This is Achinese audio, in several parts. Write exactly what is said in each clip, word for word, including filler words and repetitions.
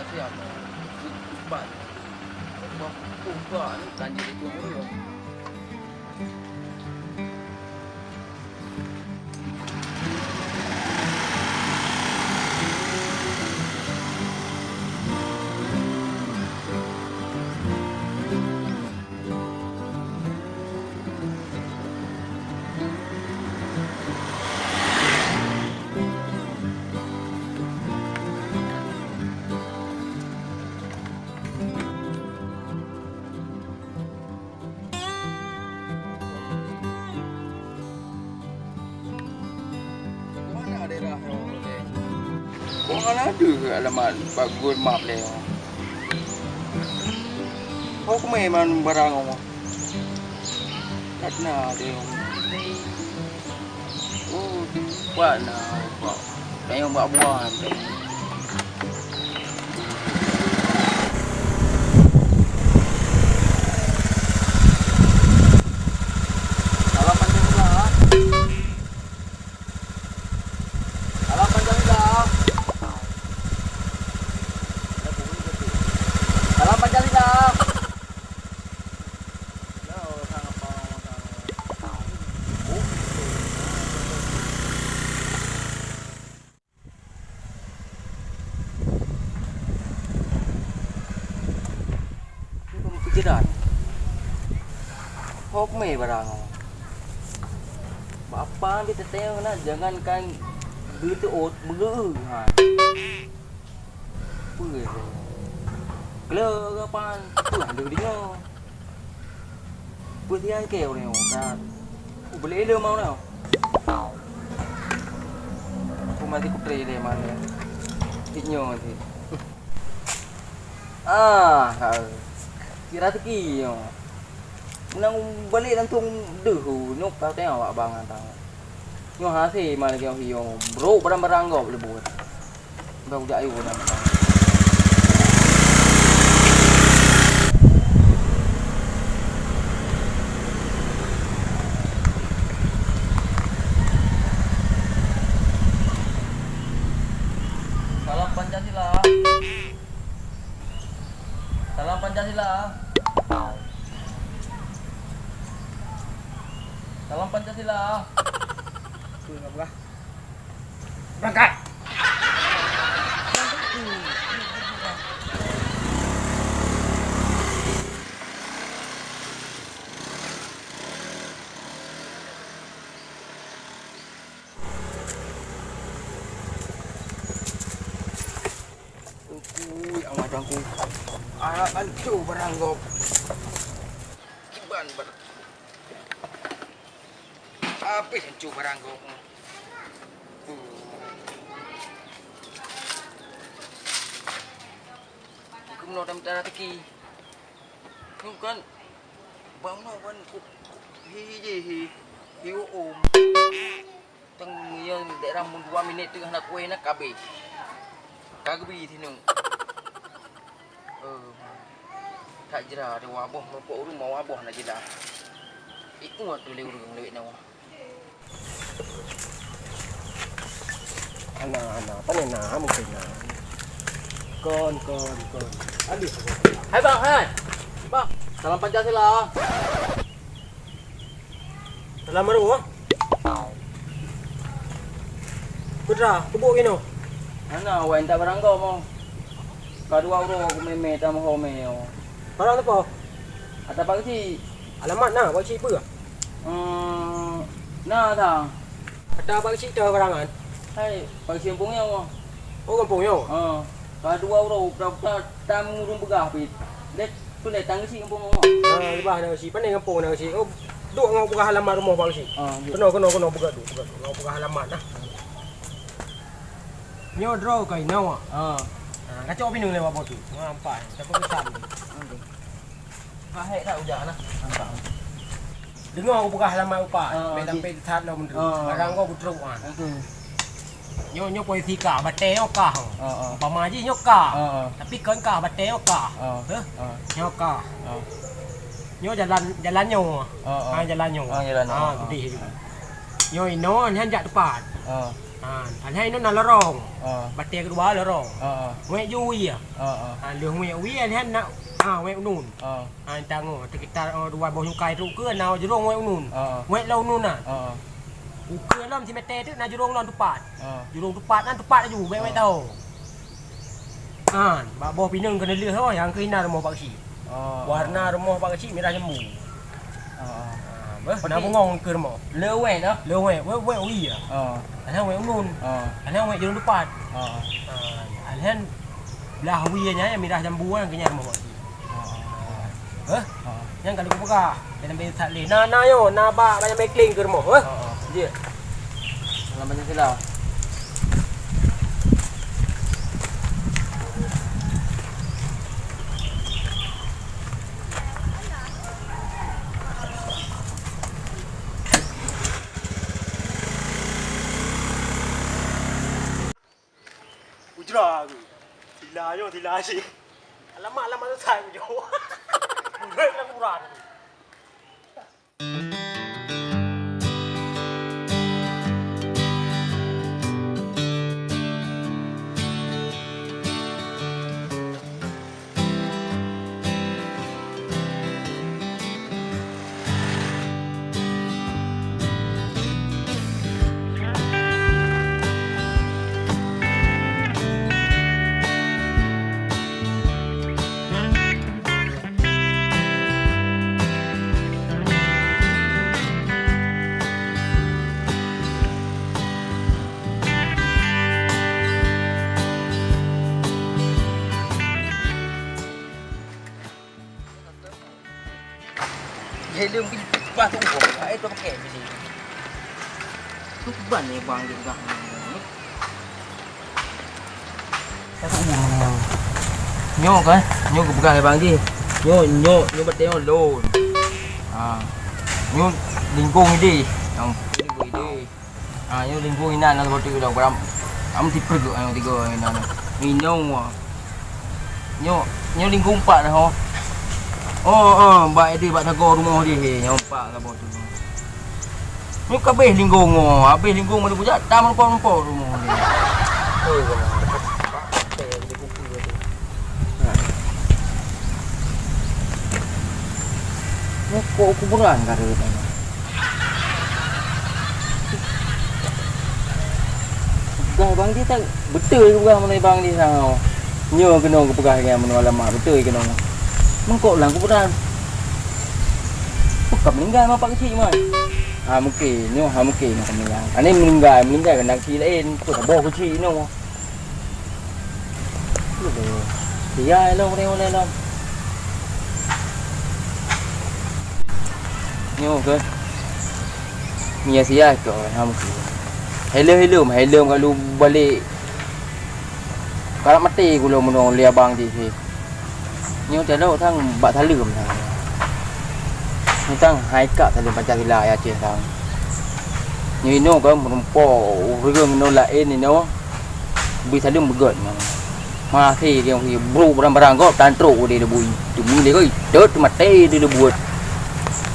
Siap. Cepat. Wah, buka ni kan jadi tunggu. Keuhana daerah nyoe, Lodeng? Keuhana deuh alamat bak Google Map lé nyoe? Ho keumè man barang nyoe? That na deuh. Oh, pat na, pat. Tanyoe bak buah, tanyoe. Salam Pancasila. Salam Pancasila. Salam Pancasila. Pikiran. Hok mé barang. Bapa bi teuteng na, jangankan geuteuôt, beugeu ha. Peue ya? Kle gapan, peue hana deungoe. Peue sian keu ureueng nyoe, ka ubeli lé mau nyoe. Aku mati kutre deh mana. Inyo nanti. Ah, ha. Kira teki nyoe. Menang balik langsung deuh nyoe ka tengok awak bang datang. Nyoe hase mana keu hiong. Bro, barang-barang gop leubut. Bang, jak ayo na. Salam Pancasila. Salam Pancasila. Salam Pancasila. Berangkat. Ui, amat aku. Ah, ancu barang gop. Kiban ber-, habis ancu barang gop. Aku meunoe dan mita rezeki. Nyoe kan, bang meunoe kan, ku, ku, hi, hi, hi, hi, hi, uum. Tang nyan daerah mun dua minit teungoh na kueh na ka abéh. Ka geubi sinong. Eh, that jra deh waboh meupok ureueng ma waboh na jra. Ikot tu lé ureueng lewat nyoe. Ana, ana, pane na mungkin na. Kon, kon, kon. Habis. Hai bang, hai. Bang, salam Pancasila. Salam baru, ah. Putra, kubuk inoe. Hana, awak intat barang gob, oh. Ka dua uroe aku mé-mé tameuho mé, oh. Barang apa? Ata Pak Keuchik. Alamat na, Pak Keuchik peue? Ehm, na, ta. Ata Pak Keuchik teuh barangan. Hai, Pak Keuchik gampông nyoe, oh. Oh, gampông nyoe? Ha. Ka dua uroe, putra-putra tamurun peugah pih. Dek, tu lé tang Keuchik gampông nyoe. Nah, leubah na Keuchik. Pane gampông na Keuchik. Oh, duek ngon peugah alamat rumoh Pak Keuchik. Ah, duek. Keunoe, keunoe, keunoe peugah duek, peugah duek. Ngon peugah alamat nah. Nyoe droe ka inoe. Ah. Ah, kacok pineung lewat boh tu. Nampak. Takut besar tu. Okey. Pahek tak ujak nah. Nampak. Deungoe aku peugah alamat upat. Ah, bèk okey. Sampai that lom tu. Ah. Barang kau butruk ah. Okey. Nyoe, nyoe posisi kah, batèe nyoe kah. Ah, ah. Umpama jih nyoe kah. Ah, ah. Tapi kon kah, batèe nyoe kah. Ah. Heh? Ah. Nyoe kah. Ah. Nyoe jalan, jalan nyoe. Ah, ah. Ha, jalan nyoe. Ah, jalan nyoe. Ha, ah, geudeh. Nyoe inoe nyan jak teupat. Ah. Ha, alhai nyoe na lorong. Ah. Batée keudua lorong. Ah, ah. Wék ju wie. Ah, ah. Ha, lheueh wék wie alhai na, ha, wék unun. Ah. Ha, tangoh, sekitar, oh, dua boh nyukai trok keu na jurông wék unun. Ah, ah. Wék lom unun na. Ah, ah. Ukeue lom simeté teuk na jurông lom tupat. Ah. Jurông tupat na tupat laju, wék, wék, ah, tahu. Nyan, bak boh pineung keuneulheueh ho, nyang keuh inan rumoh Pak Geuchik. Oh. Warna rumoh Pak Geuchik mirah jambu. Oh, oh. Ah, beuh, na bungong keu rumoh. Le wék dah? Le wék, wék, wék, ui ya. Oh. Alheueh wék unun. Oh. Alheueh wék jurông tupat. Oh. Ah, alheueh blah wie nyan mirah jambu nyan keuh nyan rumoh Pak Geuchik. Oh, oh, oh. Hah? Ha. Nyan ka lheueh kupeugah, bèk sampai sat lé. Na, na nyoe, na bak Banyak Mekling keu rumoh, hah? Ha, ha. Jeuet. Lam Banyak Sila. Ujra aku. Sila nyoe, sila cit. Alamak, alamak, susah aku jaweueb. Murit lam urat. Helm pih leupah tu, ai tu pakai bisi. Tu ban ni bang dia pegang. Nyoe kan, nyoe geupeugah lé bang jih. Nyoe, nyoe, nyoe batèe nyoe lôn. Ha. Nyoe lingkong idéh. Nyoe lingkong idéh. Ha, nyoe lingkong inan na saboh teuk lôn. Am, am sipreuk nyoe tiga inan. Inoe. Nyoe, nyoe lingkong pat dah ho. Oh, oh, bak idéh bak sagoe rumoh jih he. Nyoe pat saboh teuk. Nyoe ka abéh lingkong nyoe, abéh lingkong meunyo kujak, tam rumpok-rumpok rumoh nyoe. Oi, wah, dekat pak, pak, saya di kuku dia tu. Nah. Nyoe kok kuburan ka ada tanya. Peugah bang dia tak betul peugah mana bang dia sang. Nyoe keunoe geupeugah dengan meunoe alamat beutôi keunoe. Mangkok lam kuburan. Bukan meninggal mak pak keuchik mai. Ha mungkin, nyoe ha mungkin maka meninggal. Ane meninggal, meninggal keunan keuchik laén. Kok saboh keuchik nyoe. Iya, hello, hello, hello. Nyoe ke? Sia-sia ke? Ha mungkin. Hello, hello, hello kalau balik. Kalak maté gulong meunong lé abang jih. Nyoe teuh lôn sang bak saleuem sang. Nyoe sang hai kak saleuem Pancasila ya Aceh sang. Nyoe inoe ka meurumpok ureueng inoe laén inoe. Bri saleuem beugöt nyoe. Maté dia bro barang-barang gob tan trok di leubui. Tumi lé goi, dot maté di leubui.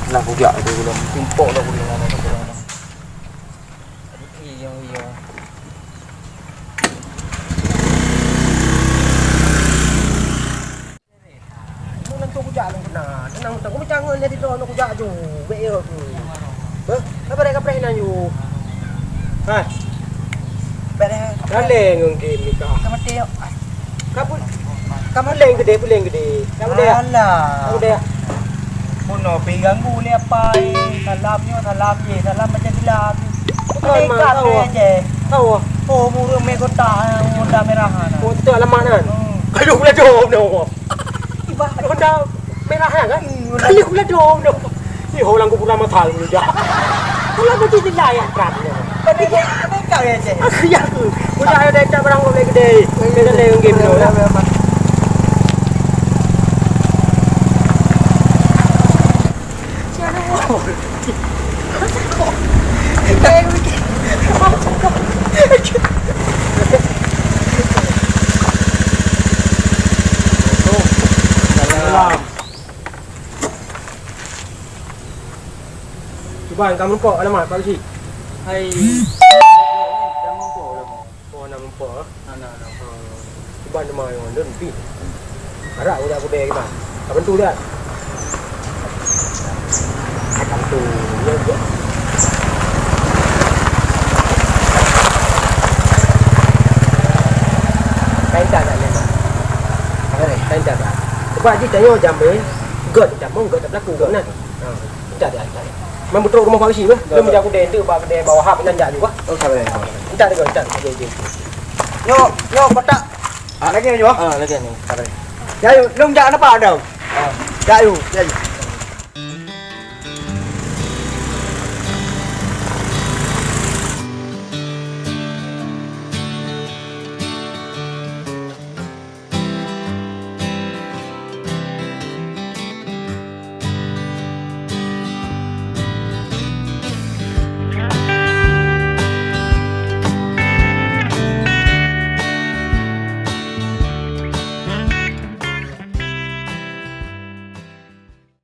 Lah kujak tu gulong, timpok lah gulong. Aduh, iya, iya. Nyoe nang tu kujak lôn keunan. Nang tu kujak ngon jadi droe nang kujak ju. Bèk yo tu. Beh, apa dek kapreh nang ju? Ha. Bèk dek. Ka lé ngon game ni ka. Ka maté yo. Ka pun. Ka maté. Puleng gede, puleng gede. Ka gede. Alah. Ka gede. Bunoe pi ganggu lé apai. Salam nyoe, salam jih, salam macam gila. Bukan, Mak, tahu. Tahu. Oh, murung mé kota, Honda merah na. Oh, tu alamat kan? Hmm. Aduh, pula jom tu. Ibah. Honda merah ya kan? Hmm, Honda. Aduh, pula jom tu. Ni orang ku pula matal ni dah. Pula macam ni lah yang terang ni. Tapi dia, tapi kau ya, Cik? Aku ya aku. Udah ada tak barang kau lagi deh. Kita lagi game tu. Cuba engkau merumpok alamat Pak Cik. Hai. Apa? Nah, nah, nah. Iban teuma yang lôn pi. Arak udah aku deh iban. Apa tu dah? Akan tu. Ya, ya. Kain tak nak memang. Apa ni? Kain tak tak. Sebab dia tanya jamé, gak tak mau, gak tak berlaku. Nah. Ha. Entar dia, entar dia. Memang betul rumah Pak Bisi bah. Dia menjaga deh tu, bak deh bawah hap nan jak juga. Oh, sabar. Entar dia, entar dia. Nyo, nyo kotak. Ah, lagi nyo. Ah, lagi ni. Sabar. Ya, yuk, lom jak napa dah? Ah. Ya, yuk, ya, yuk.